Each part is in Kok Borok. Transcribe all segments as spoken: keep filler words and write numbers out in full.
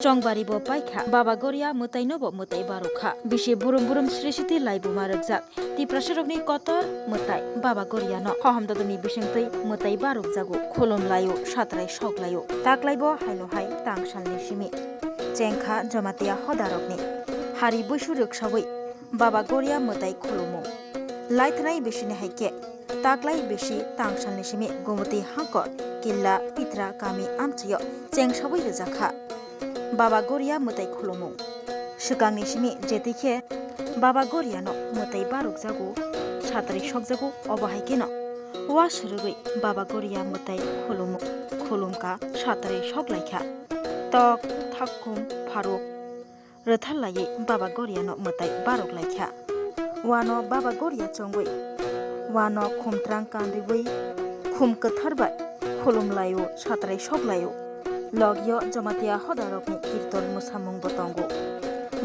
Chongbari bo paikha, Baba Goria mwtai no bo mwtai barok kha. Bisi burum burum srisiti laibuma rwkjak. Tiprasa rokni kotor mwtai Baba Goria no. Hohom dodoni bisingtwi mwtai barok jago. Khulum laio, satrai sok laio. Taklai bo haino hai tangsalni simi. Chengkha Jamatia hoda rokni. Hari buisu rwksawi Baba Goria mwtai khulumu. Laithanai bisini hai khe. Taklai bisi tangsalni simi Gumoti Hangkor, Killa Pitra kami amchaio chengsawi rwjakha Baba Goria mwtai khulumung. Swkangni simi jetikhe Baba Goriano mwtai barokjago, satrai sokjago, obo hai kheno was rwgwi Baba Goria mwtai khulumu, khulumkha, satrai soklaikha. Tok, thakkum, pharuk, rwthar laiwi Baba Goriano mwtai barok laikha. Wano Baba Goria chongwi, wano khumtrang kanriwi, khum kwthar bai khulum laio, satrai sok laio. Logio Jamatia hoda rokni kirton mwsamung bo tongo.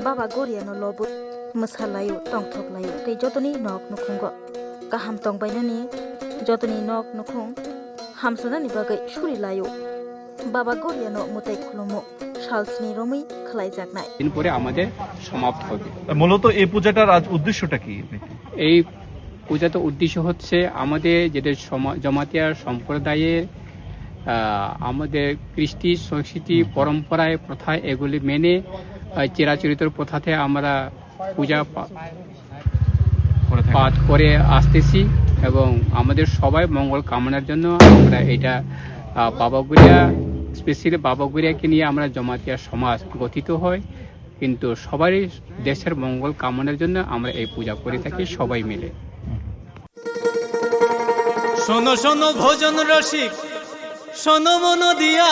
Baba Goriano lobwi mwsa laio, tongthok laio, tei jotoni nok nukhungo kaham tongbainani, jotoni nok nukhung hamsanani bagwi suri laio. Baba Goriano mwtai khulumu salsni romwi khlaijaknai. দিন পরে আমাদের সমাপ্ত হবে। মূলত এই পূজাটার আজ উদ্দেশ্যটা কি? এই পূজাতে উদ্দেশ্য হচ্ছে আমাদের যেটা সমা-, জমাতিয়া সম্প্রদায়ের, আহ, আমাদের কৃষ্টি, সংস্কৃতি, হুম। পরম্পরায়, প্রথায় এগুলি মেনে, আহ, চিরাচরিত প্রথাতে আমরা পূজা পা-, করে থাকি। পাঠ করে আসতেছি এবং আমাদের সবাই মঙ্গল কামনার জন্য আমরা এটা, আহ, বাবাগুড়িয়া, specially বাবাগুড়িয়াকে নিয়ে আমরা জমাতিয়া সমাজ গঠিত হয়, কিন্তু সবারই দেশের মঙ্গল কামনার জন্য আমরা এই পূজা করে থাকি সবাই মিলে। শোনো শোনো ভোজন রসিক, শোনো মন দিয়া,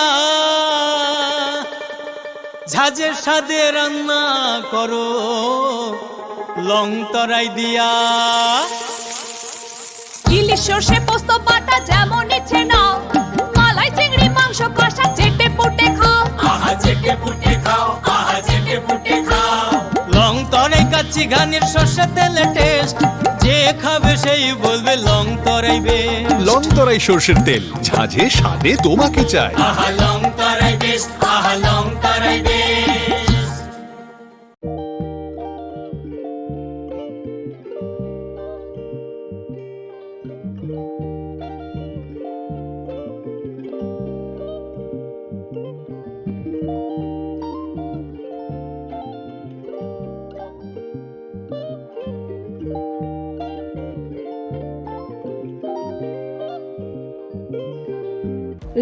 ঝাঁঝের স্বাদে রান্না করো লং তরাই দিয়া। ইলিশ সর্ষে পোস্ত বাটা যেমন ইচ্ছে নাও, মালাই চিংড়ি মাংস কষা চেটে পুটে খাও। আহা চেটে পুটে খাও, আহা চেটে পুটে খাও। লং তরাই কাচ্চি ঘানির সর্ষে তেলে টেস্ট, যে খাবে সেই বলবে লং তরাই বেশ। লং তরাই সর্ষের তেল, ঝাঁঝে স্বাদে তোমাকে চাই। আহা লং তরাই বেশ, আহা লং তরাই বেশ।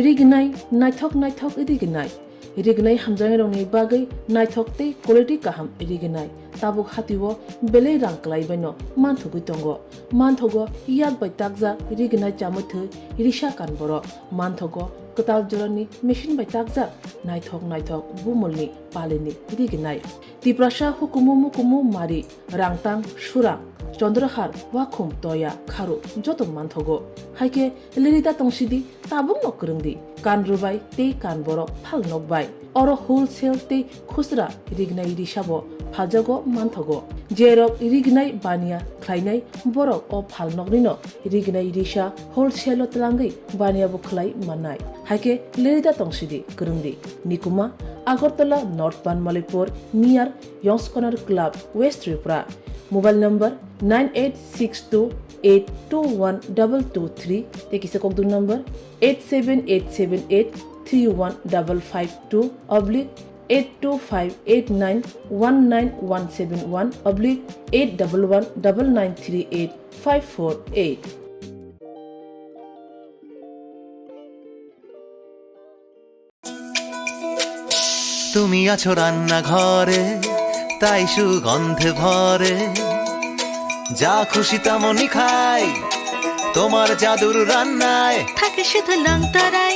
Rignai, naithok naithok rignai. Rignai hamjaknairokni bagwi naithok tei quality kaham rignai. Tabuk hatio belai rang kwlaibaino manthogwi tongo. Manthogo yak bai takjak rignai chamwi thwi risa kan borok. Manthogo kwtal jorani machine bai takjak naithok naithok bumulni palini rignai. Tiprasa hukumu mukumu mari, rangtang, surang, chondrohar, wakhum, toya, kharu joto manthogo. Haikhe lirida tongsidi, tabukno kwrwngdi, kan rwbai tei kan borok phal nokbai. Oro wholesale tei khusra rignai risabo phaljago manthogo. Jerok rignai baniya khlainai borok o phalnoknino rignai risa wholesale-o twlangwi baniyabo khlai mannai. Haikhe lirida tongsidi, kwrwngdi. Nikuma, Agartala North Banmalipur, near Yongs Corner Club, West Tripura. Mobile number nine eight six two eight two one double two three, tei kisa kokduk number eight seven eight seven eight three one double five two oblique eight two five eight nine one nine one seven one oblique eight double one double nine three eight five four eight. তুমি আছো রান্নাঘরে, তাই সুগন্ধে ভরে। যা খুশি তেমনই খাই, তোমার জাদুর রান্নায়। থাকে শুধু লং তরাই,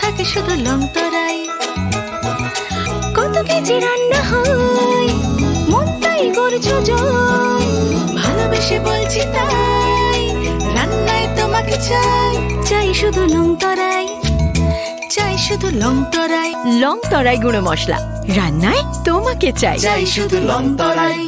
থাকে শুধু লং তরাই। কত কেজি রান্না হয়, মনটাই করছো জয়। ভালোবেসে বলছি তাই, রান্নায় তোমাকে চাই। চাই শুধু লং তরাই, চাই শুধু লং তরাই। লং তরাই গুঁড়ো মশলা, রান্নায় তোমাকে চাই। চাই শুধু লং তরাই।